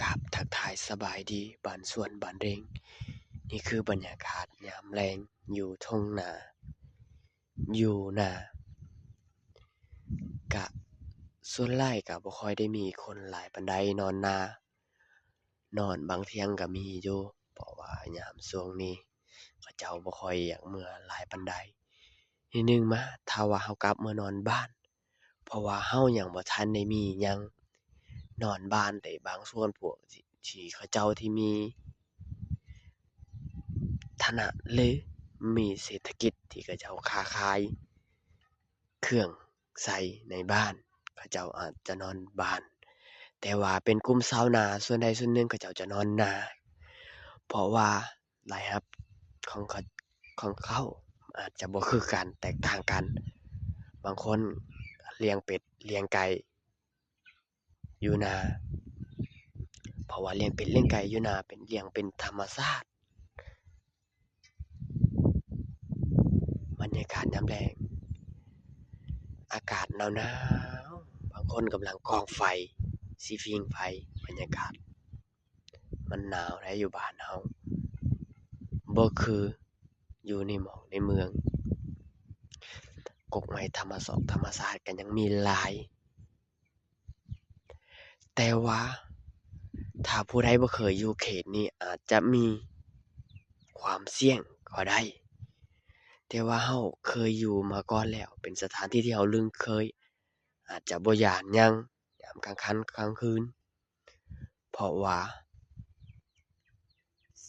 ກາບທັກທາຍສະບາຍດີບ້ານສວນບ້ານເດັງ. ນີ້ຄືບັນຍາກາດຍາມແລງຢູ່ທົ່ງນາ ຢູ່ນາ. ກະສ່ວນຫຼາຍກະບໍ່ຄ່ອຍໄດ້ມີຄົນຫຼາຍປານໃດນອນນາ. ນອນບາງທ່ຽງກະມີຢູ່ ເພາະວ່າຍາມຊ່ວງນີ້ເຂົາເຈົ້າບໍ່ຄ່ອຍຢາກເມືອຫຼາຍປານໃດ. ທີໜຶ່ງມາ ຖ້າວ່າເຮົາກັບເມືອນອນບ້ານ ເພາະວ່າເຮົາຍັງບໍ່ທັນໄດ້ມີຫຍັງ ນອນບ້ານ ແຕ່ບາງສ່ວນພວກທີ່ ທີ່ເຂົາເຈົ້າທີ່ມີຖານະ ຫຼື ມີເສດຖະກິດ ທີ່ເຂົາເຈົ້າຄ້າຂາຍເຄື່ອງໃຊ້ໃນບ້ານ ເຂົາເຈົ້າອາດຈະນອນບ້ານ. ແຕ່ວ່າເປັນກຸ່ມຊາວນາ ສ່ວນໃດສ່ວນໜຶ່ງເຂົາເຈົ້າຈະນອນນາ ເພາະວ່າ ລາຍຮັບຂອງເຂົາ ຂອງເຂົາອາດຈະບໍ່ຄືກັນ ແຕກຕ່າງກັນ. ບາງຄົນລ້ຽງເປັດລ້ຽງໄກ່ຢູ່ນາ ເພາະວ່າລ້ຽງເປັດລ້ຽງໄກ່ຢູ່ນາເປັນ ລ້ຽງເປັນທຳມະຊາດ. ບັນຍາກາດຍາມແລງ ອາກາດໜາວໆ ບາງຄົນກຳລັງກ່ອງໄຟ ຊິຜິງໄຟ ບັນຍາກາດ ມັນໜາວໃດຢູ່ບ້ານເຮົາ ບໍ່ຄືຢູ່ໃນໝອກໃນເມືອງ. ກົກໄມ້ທຳມະຊອກທຳມະຊາດກໍຍັງມີຫຼາຍ ແຕ່ວ່າຖ້າຜູ້ໃດບໍ່ເຄີຍຢູ່ເຂດນີ້ ອາດຈະມີຄວາມສ່ຽງກໍໄດ້. ແຕ່ວ່າເຮົາເຄີຍຢູ່ມາກ່ອນແລ້ວ ເປັນສະຖານທີ່ທີ່ເຮົາລຶ້ງເຄີຍ ອາດຈະບໍ່ຢ້ານຫຍັງຍາມກາງຄ່ຳກາງຄືນ. ເພາະວ່າ